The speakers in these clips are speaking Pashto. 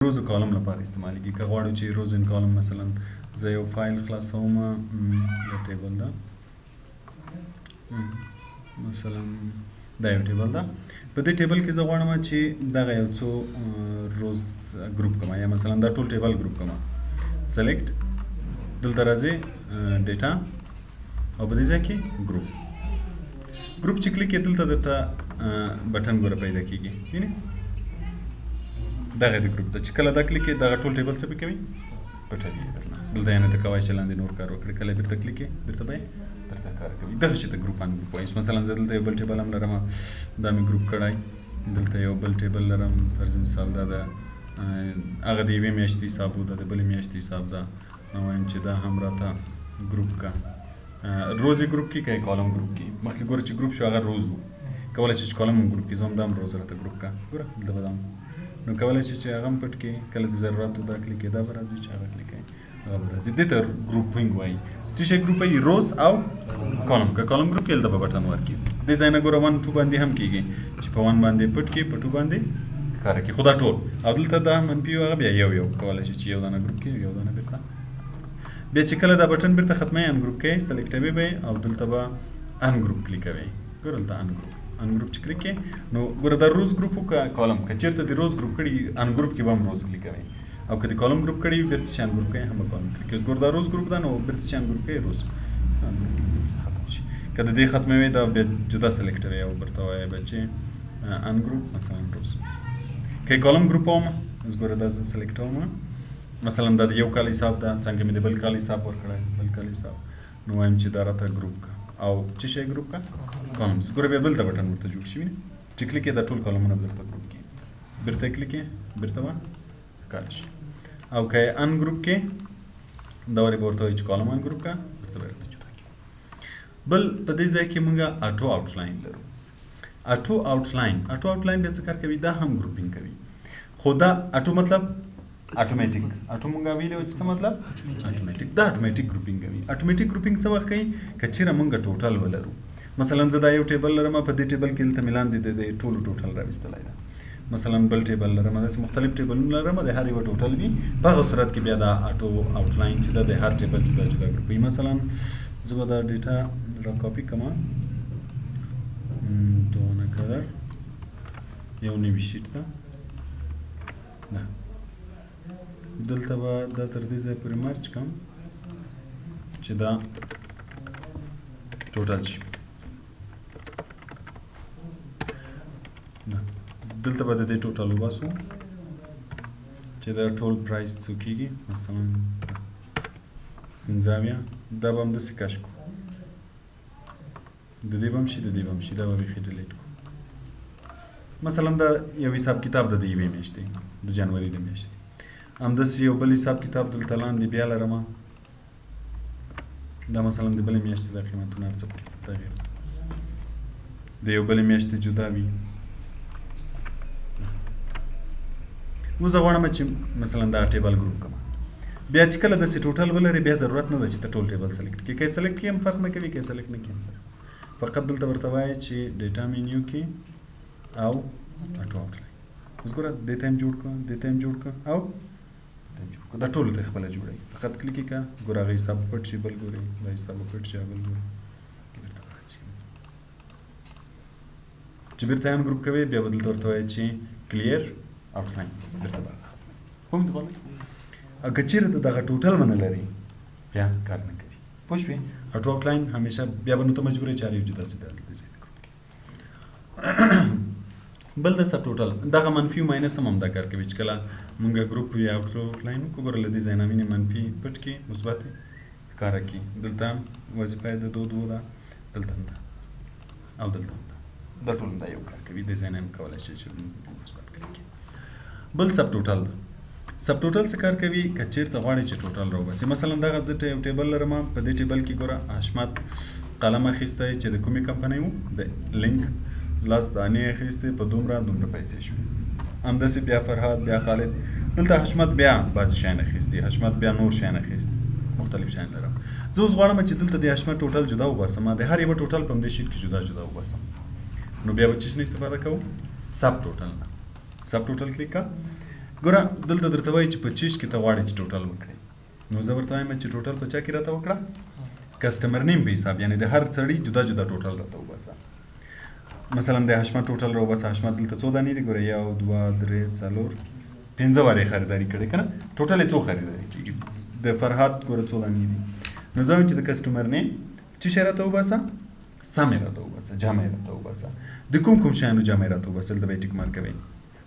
Rows column لپاره استعمالیږي. که غواړو چې rows and column، مثلا زه یو فایل خلاصوم، دا table ده، مثلا دا یو table ده. په دې table کې زه غواړم چې دغه یو څو rows group کړم، یا مثلا دا ټول table group کړم. Select، دلته راځي data، او په دې ځای کې group. Group چې کلیک یې، دلته درته button ګوره پیدا کیږي، وینې؟ دغه د group ده. چې کله دا کلیک یې، دغه ټول table څه پې کوي؟ پټوي یې درنه. دلته یعنې ته کوای شې لاندې نور کار وکړې. کله بیرته کلیک یې، بیرته به یې درته کار کوي. دغه شي ته group ungroup وایي. مثلا زه دلته یو بل table هم لرم، دا مې group کړی. دلته یو بل table لرم، فرض مثال دا ده، هغه د یوې میاشتې حساب و، دا د بلې میاشتې حساب ده. نو وایم چې دا هم راته group کا. Rows یې group کې که column group کې؟ مخکې ګوره چې group شو، هغه rows وو. کولی شي چې column هم group کړي. زه هم دا هم rows راته group کا. ګوره دلته به دا هم، نو کولی شي چې هغه هم پټ کړي. کله د ضرورت دا کلیک، دا به راځي، چې هغه کلیک کړي، هغه به راځي. دې ته grouping وایي. څه شی group وایي؟ Rows او column. که column group کې، دلته به button ورکړي. دې ځای نه ګوره 1 2 باندې هم کېږي، چې په 1 باندې پټ کړي، په 2 باندې ښکاره کړي. خو دا ټول او دلته دا منفي، هغه بیا یو یو کولی شي چې یو دانه group کړي، یو دانه بیرته. بیا چې کله دا button بیرته ختموي، ungroup کوي، select کوي به او دلته به ungroup کلیک کوي. ګوره دلته ungroup، ungroup چې کلیک کړي، نو ګوره دا rows group که column؟ که چېرته د rows group کړي، ungroup کې به هم rows کلیک کوي، او که د column group کړي، بیرته چې ungroup کوي، هم به column کلیک کوي. ګوره دا rows group ده، نو بیرته چې ungroup کوي، rows ungroup ختم شي. که د دې ختموي، دا بیا جدا select کوي او ورته وایي به چې ungroup، مثلا rows. که column group وم، اوس ګوره دا زه select وم، مثلا دا د یو کال حساب ده، څنګه مې د بل کال حساب ورکړی، بل کال حساب، نو وایم چې دا راته group کا. او څه شی group کا؟ Columns. ګوره بیا بل ته button ورته جوړ شي، وینې؟ چې کلیک یې، دا ټول column ونه به درته group کړي. بیرته کلیک یې، بیرته به ښکاره شي. او که یې ungroup کې، دا ورې به ورته وایي چې column ungroup کا، بیرته به درته جدا کړي. بل په دې ځای کې مونږه auto outline لرو. Auto outline، auto outline بیا څه کار کوي؟ دا هم grouping کوي، خو دا auto مطلب اتوماتیک. Auto مونږ ویلو چې څه مطلب؟ اتوماتیک. دا automatic grouping کوي. Automatic grouping څه وخت کوي؟ که چیرې مونږ total ولرو. مثلا زه دا یو table لرم، په دې table کې دلته مې لاندې د ټولو total راوستلی ده. مثلا بل table لرم، داسې مختلف table ونه لرم، د هر یو total وي. په هغه صورت کې بیا دا auto outline چې ده، د هر table جدا جدا group وي. مثلا زه به دا data را کاپي کړم، دونه قدر یو نوي sheet ده. نه، دلته به دا تر دې ځای پورې merge کړم چې دا total شي. نه، دلته به د دې total وباسو چې دا ټول price څو کېږي، مثلا 75. دا به هم داسې کش کړو، د دې به هم شي، د دې به هم شي. دا به بیخي delete کړو. مثلا دا یو حساب کتاب ده د یوې میاشتې، د جنوري د میاشتې. همداسې یو بل حساب کتاب دلته لاندې بیا لرم، دا مثلا د بلې میاشتې د قیمتونه هر څه پکې تغیر، د یو بلې میاشتې جدا وي. اوس زه غواړم چې مثلا دا table group کړم. بیا چې کله داسې total ولرې، بیا ضرورت نه ده چې ته ټول table select کړې. که select کړې هم فرق نه کوي، که select نه کړې هم فرق. فقط دلته ورته وایي چې data menu کې او auto outline. اوس ګوره دې ته هم جوړ کړه، دې ته هم جوړ کړه او دې هم جوړ کړه. دا ټولو ته خپله جوړوي. فقط کلیک یې کړه، ګوره هغه حساب پټ شي، بل ګوري دا حساب پټ شي، بل ګوري، بیرته به راځي. چې بیرته یې ungroup کوي، بیا به دلته ورته وایي چې clear outline، بیرته به هغه ختموي. پوه مې غواړئ؟ او که چېرې ته دغه total ونه لري، بیا کار نه کوي. پوه شوې؟ Auto outline همیشه بیا به نو ته مجبور یې چې هر یو جدا جدا دلته ځای group کړې. بل د sub total، دغه منفي او minus هم همدا کار کوي. چې کله مونږ group یا auto outline وکړو، ګوره له دې ځای نه وینې، منفي پټ کړي، مثبت ښکاره کړي. دلته هم وظیفه یې د دوه دوه ده، دلته هم ده او دلته هم ده. دا ټول دا یو کار کوي. دې ځای نه هم کولی شي چې مثبت کلیک کړي. بل sub total ده. Sub total څه کار کوي؟ که چیرته غواړي چې total راوباسي، مثلا دغه زه یو table لرم، په دې table کې ګوره حشمت قلم اخیستی چې د کومې کمپنۍ وو، د لینک، لس دانې اخیستې، په دومره دومره پیسې شوې. همداسې بیا فرهاد، بیا خالد. دلته حشمت بیا بعضې شیان اخیستي، حشمت بیا نور شیان اخیستي، مختلف شیان لرم. زه اوس غواړم چې دلته د حشمت total جدا وباسم، د هر یوه total په همدې sheet کې جدا جدا وباسم. نو بیا به څه نه استفاده کوو؟ Sub total نه. Sub total کلیک کړه. ګوره دلته درته وایي چې په چیش کې ته غواړې چې total وکړې، نو زه ورته وایم چې total په چا کې راته وکړه؟ customer name په حساب، یعنې د هر سړي جدا جدا total راته وباسه. مثلا د حشمت total راوباسه. حشمت دلته څو دانې دي؟ ګوره 1 2 3 4 5 وارې خریداري کړې که نه، total یې څو خریداري کېږي؟ د فرهاد ګوره څو دانې دي. نو زه وایم چې د customer name څه شی راته وباسه؟ سم یې راته وباسه، جمع یې راته وباسه. د کوم کوم شیانو جمع یې راته وباسه؟ دلته به یې tick mark کوئ.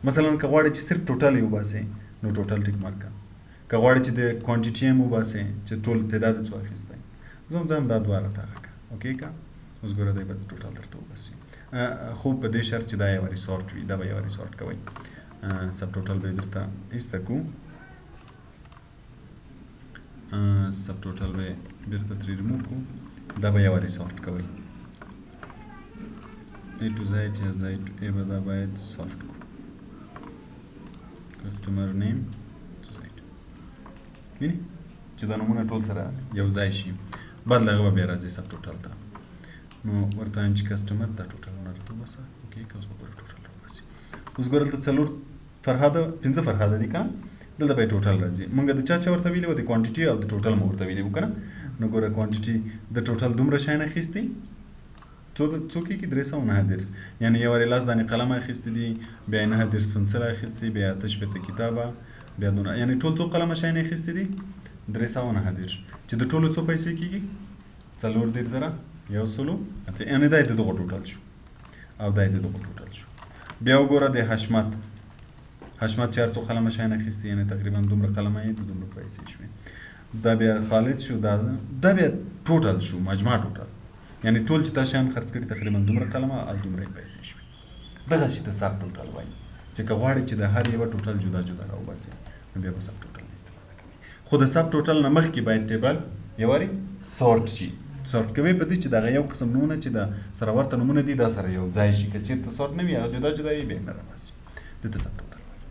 مثلا که غواړې چې صرف total یې وباسې نو total tick mark کړه، که غواړې چې د quantity یې هم وباسې چې ټول تعداد یې څو اخیستی، زه هم ځم دا دوه راته هغه کړه. okay که اوس ګوره دی به total درته وباسي، خو په دې شرط چې دا یو sort وي، دا به یو sort کوئ. sub total به یې بیرته ایسته کړو، سب ټوټل به یې بیرته ترې ریموو کړو، دا به یو sort کوئ. A to Z یا Z to A به دا باید sort کړو. customer name to Z، وینې چې دا نومونه ټول سره یو ځای شي. بعد له هغه به بیا راځي sub total ته، نو ورته وایم چې customer دا total ونه راته وباسه. okay که اوس به ګوره total راوباسي. اوس ګوره دلته 4 فرهاده 5 فرهاده دي که نه، دلته به یې total راځي. مونږ د چا چا ورته ویلي وو؟ د quantity او د total مو ورته ویلي وو که نه. نو ګوره quantity د total دومره شیان اخیستي، څو کېږي؟ 339، یعنې یو وارې 10 دانې قلم اخیستي دي، بیا یې 39 پنسل اخیستي، بیا 68 کتابه، بیا دونه، یعنې ټول څو قلمه شیان اخیستي دي؟ 339، چې د ټولو څو پیسې کېږي؟ 34,108، یعنې دا یې د دغو total شو او دا یې د دغو total شو. بیا وګوره د حشمت، حشمت چې هر څو قلمه شیان اخیستي، یعنې تقریبا دومره قلمه یې د دومره پیسې شوې. دا بیا خالد شو، دا بیا total شو، مجموع total، یعنې ټول چې تا شیان خرڅ کړي تقریبا دومره قلمه او دومره یې پیسې شوې. دغه شي ته sub total وایي، چې که غواړې چې د هر یوه total جدا جدا راوباسې نو بیا به sub total نه استفاده کوي. خو د sub total نه مخکې باید table یو وارې sort شي. sort کوي په دې چې دغه یو قسم نومونه چې د سره ورته نومونه دي دا سره یو ځای شي، که چېرته sort نه وي هغه جدا جدا وي بیا یې نه راباسي. دې ته sub total وایي.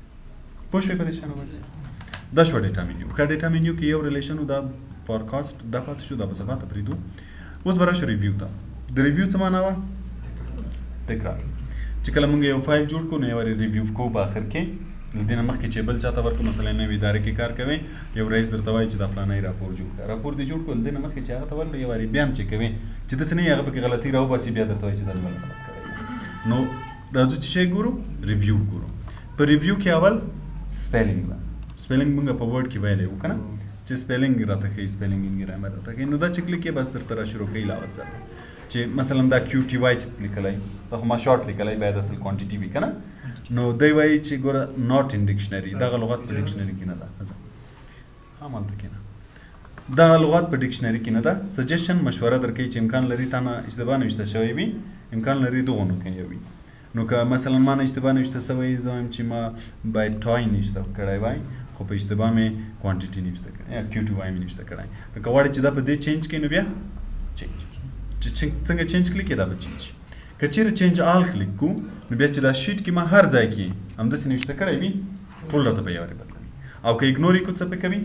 پوه شوې په دې شیانو باندې؟ دا شوه data menu. که data menu کې یو relation و، دا forecast دا پاتې شو، دا به سبا ته پرېږدو. اوس به راشو review ته. د review څه معنا وه؟ تکرار. چې کله موږ یو فایل جوړ کړو نو یو وارې review کوو په آخر کې، له دې نه مخکې چې بل چاته ورکړو. مثلا نوې ادارې کې کار کوې، یو رئیس درته وایي چې دا فلانی راپور جوړ کړه، راپور دې جوړ کړو، له دې نه مخکې چې هغه ته ورکړو یو وارې بیا هم چې کوې چې داسې نه وي هغه پکې غلطي راوباسي، بیا درته وایي چې دا دې ولې غلط کړی. نو راځو چې شی ګورو؟ review ګورو. په review کې اول spelling ده. spelling موږ په Word کې ویلی وو که نه، چې spelling راته ښیي، spelling grammar راته ښیي. نو دا چې کلیک یې بس درته را شروع کوي له اول ځله، چې مثلا دا QTY چې لیکلی، دا خو ما short لیکلی، باید اصل quantity وي که نه. نو دی وایي چې ګوره not in dictionary، دغه لغت په dictionary کې نه ده، همالته کې نه، دغه لغت په dictionary کې نه ده. سجیشن مشوره درکوي چې امکان لري تا نه اشتباه نوشته شوی وي، امکان لري دغو نو کې یو وي. نو که مثلا ما نه اشتباه نوشته شوی، زه وایم چې ما باید ټای نوشته کړی وای، خو په اشتباه مې quantity نوشته کړی یا QTY مې نوشته کړی. نو که غواړې چې دا په دې change کړې نو بیا change چې څنګه change کلیک دا به change. که چیرې change all کلیک کو نو بیا چې دا sheet کې ما هر ځای کې همداسې نوشته کړی وي ټول راته په یو وارې بدلوي. او که ignore یې کو څه پې کوي؟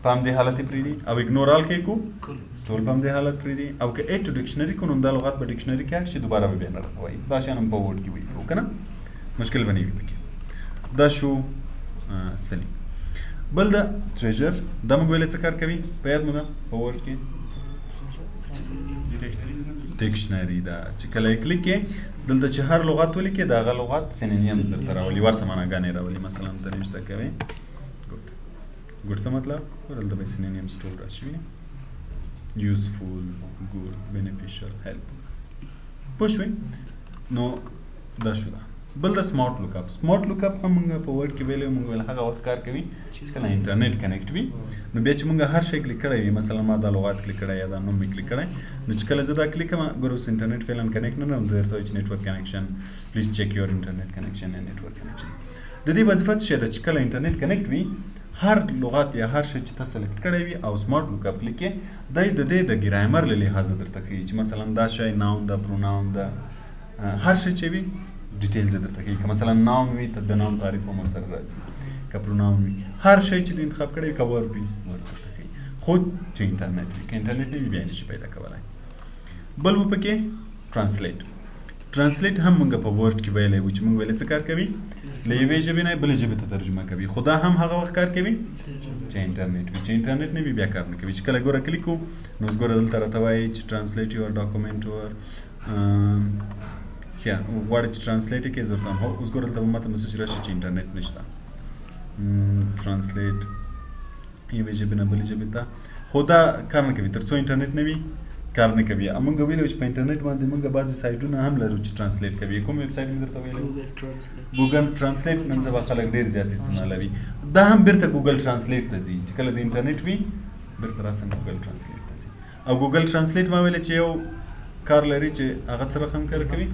په همدې حالت یې پرېږدي. او ignore all کې کو ټول په همدې حالت پرېږدي. او که add to dictionary کو نو دا لغت په dictionary کې add شي، دوباره به بیا نه راته وایي. دا شیان هم په Word کې ویلي وو که نه، مشکل به نه وي پکې. دا شو spelling. بل د treasure، دا موږ ویلې څه کار کوي؟ په یاد مو ده په Word کې dictionary ده چې کله یې کلیک کې دلته چې هر لغت ولیکې د هغه لغت synonyms درته راولي، ورته معناګانې راولي. مثلا ته نوشته کوې good، good څه مطلب؟ دلته به synonyms ټول راشي، useful، good، beneficial، helpful. پوه شوې؟ نو دا شو ده. بل د smart lookup. smart lookup هم موږ په Word کې ویلی، موږ ویل هغه وخت کار کوي چې کله انټرنیټ connect وي. نو بیا چې موږ هر شی کلیک کړی وي، مثلا ما دا لغات کلیک کړی یا دا نوم مې کلیک کړی، نو چې کله زه دا کلیک کړم، ګوره اوس انټرنیټ فعلا connect نه لرم، درته وایي چې network connection، please check your internet connection یا network connection. د دې وظیفه څه شی ده؟ چې کله انټرنیټ connect وي هر لغت یا هر شی چې تا select کړی وي او smart lookup کلیک کړې، دی د دې د ګرامر له لحاظه درته ښیي چې مثلا دا شی noun ده، pronoun ده، هر شی چې وي details یې درته ښیي. که مثلا noun وي ته د noun تعریف هم ورسره راځي، که pronoun وي، هر شی چې انتخاب کړی وي، که verb وي verb درته ښیي، خو چې انټرنیټ وي. که انټرنیټ نه وي بیا یې نشي پیدا کولی. بل و پکې translate. translate هم موږ په Word کې ویلی وو چې موږ ویلې څه کار کوي؟ له یوې ژبې نه بلې ژبې ته ترجمه کوي. خو دا هم هغه وخت کار کوي چې انټرنیټ وي، چې انټرنیټ نه وي بیا کار نه کوي. چې کله ګوره کلیک کو نو اوس ګوره دلته راته وایي چې translate your document or ښه غواړي چې translate یې کړې، زه ورته وایم اوس ګوره دلته به ماته message راشي چې انټرنیټ نشته. translate یوې ژبې نه بلې ژبې ته، خو دا کار نه کوي تر څو انټرنیټ نه وي کار نه کوي. موږ ویلو چې په انټرنیټ باندې موږ بعضې سایټونه هم لرو چې translate کوي. کوم ویب سایټ مې درته ویلی؟ Google Translate نن سبا خلک ډېر زیات استعمالوي. دا هم بیرته Google Translate ته ځي، چې کله د انټرنیټ وي بیرته راساً Google Translate ته ځي. او Google Translate ما ویلې چې یو کار لري چې هغه څه رقم کار کوي؟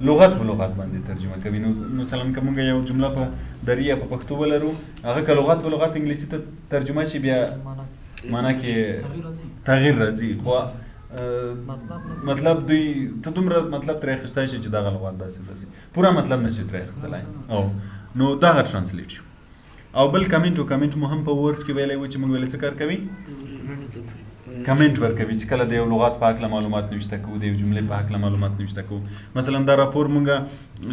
لغت په لغت باندې ترجمه کوي. نو مثلا که موږ یو جمله په دري یا په پښتو ولرو، هغه که لغت په لغت انګلیسي ته ترجمه شي بیا معنا کې تغییر راځي. خو مطلب دوی ته دومره مطلب ترې اخیستی شي چې دغه لغت داسې داسې پوره مطلب نشي ترې اخیستلی. او نو دغه translate شو. او بل comment و comment مو هم په Word کې ویلی و چې موږ ویلی څه کار کوي؟ کمنټ ورکوي چې کله د یو لغت په هکله معلومات نوشته کوو، د یو جملې په هکله معلومات نوشته کوو. مثلا دا راپور موږ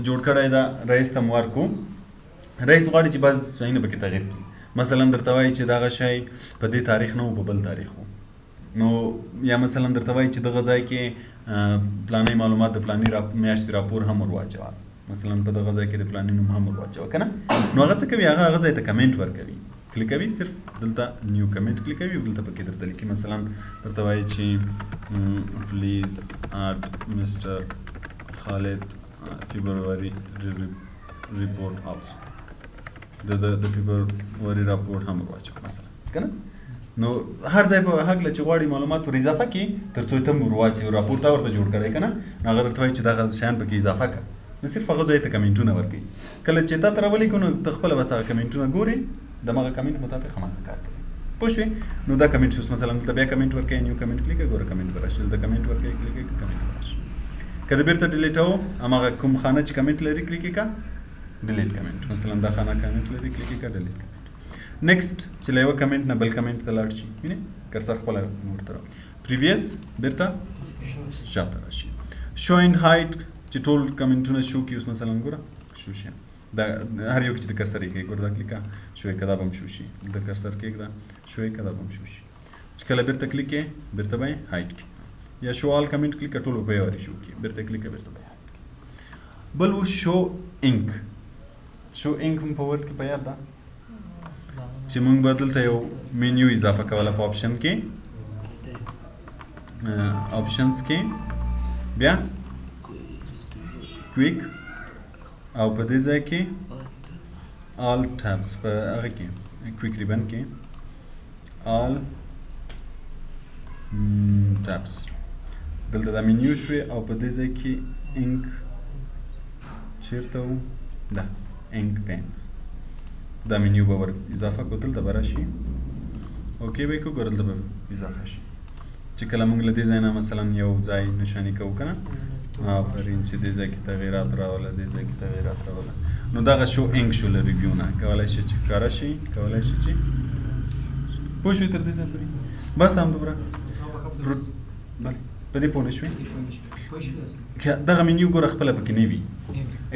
جوړ کړی دا رئیس ته مو ورکړو، رئیس غواړي چې بعض شیونه پکې تغییر کړي. مثلا درته وایي چې دغه شی په دې تاریخ نه و په بل تاریخ و، نو یا مثلا درته وایي چې دغه ځای کې پلانې معلومات د پلانې میاشتې راپور هم ور واچوه، مثلا په دغه ځای کې د پلانې نوم هم ور واچوه که نه. نو هغه څه کوي؟ هغه هغه ځای ته comment ورکوي، کلیکوي، صرف دلته new comment کلیکوي او دلته پکې درته لیکي. مثلا درته وایي چې please add Mister Khalid February report also, د فبروري راپور هم ور واچوه مثلا که نه. نو هر ځای په هکله چې غواړي معلومات ور اضافه کړي تر څو ته هم ور واچوي، راپور تا ورته جوړ کړی که نه، نو هغه درته وایي چې دغه شیان پکې اضافه کړه. نو صرف هغه ځای ته کمنټونه ورکوي. کله چې تا ته راولیکو نو ته خپله بس هغه کمنټونه ګورې، د هماغه کمنټ مطابق هماغه کار کوي. پوه شوې؟ نو دا کمنټ اوس مثلا دلته بیا کمنټ ورکوي، new comment کلیک کړه، ګوره کمنټ به راشي. دلته کمنټ ورکوي، کلیک کړه، کمنټ به راشي. که د بیرته ډیلیټوو هماغه کوم خانه چې کمنټ لري کلیک یې کړه، delete comment. مثلا دا خانه کمنټ لري، کلیک یې کړه، delete comment. next چې له یوه کمنټ نه بل کمنټ ته لاړ شي، وینې cursor خپله ورته راوړي. previous بیرته شاته راشي. show and hide چې ټول کمنټونه شو کړي. اوس مثلا ګوره شو شي، دا هر یو کې چې د cursor یې کېږي، ګوره دا کلیک کړه، شو یې کړه، دا به هم شو شي. د cursor کېږده، شو یې کړه، دا به هم شو شي. چې کله بیرته کلیک کړې بیرته به یې hide کړي. یا show all comment کلیک کړه، ټول به په یوه واري شو کړي، بیرته کلیک کړه، بیرته به یې hide کړي. بل و show ink. show ink هم په Word کې په یاد ده چې موږ به دلته یو مینیو اضافه کوله په option کې، options کې بیا quick او په دې ځای کې all tabs، په هغه کې quick ribbon کې all tabs دلته دا مینیو شوې. او په دې ځای کې ink چېرته و؟ دا ink pens دا مینیو به ور اضافه کړو، دلته به راشي. okay به یې کړو، ګوره دلته به اضافه شي. چې کله موږ له دې ځای نه مثلا یو ځای نشاني کوو که نه، آفرین، چې دې ځای کې تغییرات راوله، دې ځای کې تغییرات راوله، نو دغه show ink شو له review نه کولی شي چې ښکاره شي، کولی شي چې پوه شوې تر دې ځای پورې؟ بس همدومره. بله په دې پوه نه شوې؟ دغه مینیو ګوره خپله پکې نه وي.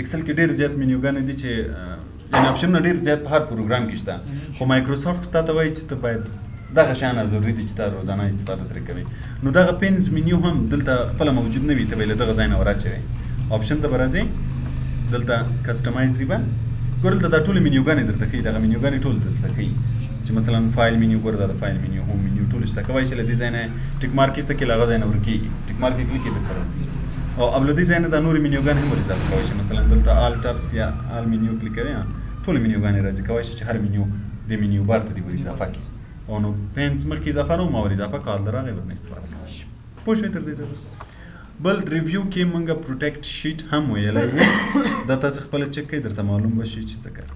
Excel کې ډېر زیات مینیوګانې دي چې یعنې آپشنونه ډېر زیات په هر پروګرام کې شته، خو مایکروسافټ تا ته وایي چې ته باید دغه شیان ضروري دي چې تا روزانه استفاده ترې کوې. نو دغه pens menu هم دلته خپله موجود نه وي، ته به یې له دغه ځای نه وراچوې. option ته به راځې، دلته customize ribbon، ګوره دلته دا ټولې مینیوګانې درته ښیي، دغه مینیوګانې ټول درته ښیي چې مثلا file menu، ګوره دا د file menu، home menu ټول شته. کوای شي له دې ځای نه tick mark ایسته کړې، له هغه ځای نه ورکېږي، tick mark یې کلیک کړې بېرته راځي. او له دې ځای نه دا نورې مینیوګانې هم ور اضافه کوای شي. مثلا دلته all tabs یا all menu کلیک کوې، ټولې مینیوګانې راځي. کوای شي چې هر مینیو دې menu bar ته دې ور اضافه کړي. او نو pens مخکې اضافه نه و، ما ور اضافه کړه، هلته راغی ورنه استفاده کولی شي. پوه شوې تر دې ځایه؟ بل review کې موږ protect sheet هم ویلی وو، دا تاسو خپله چک کړئ، درته معلوم به شي چې څه کار.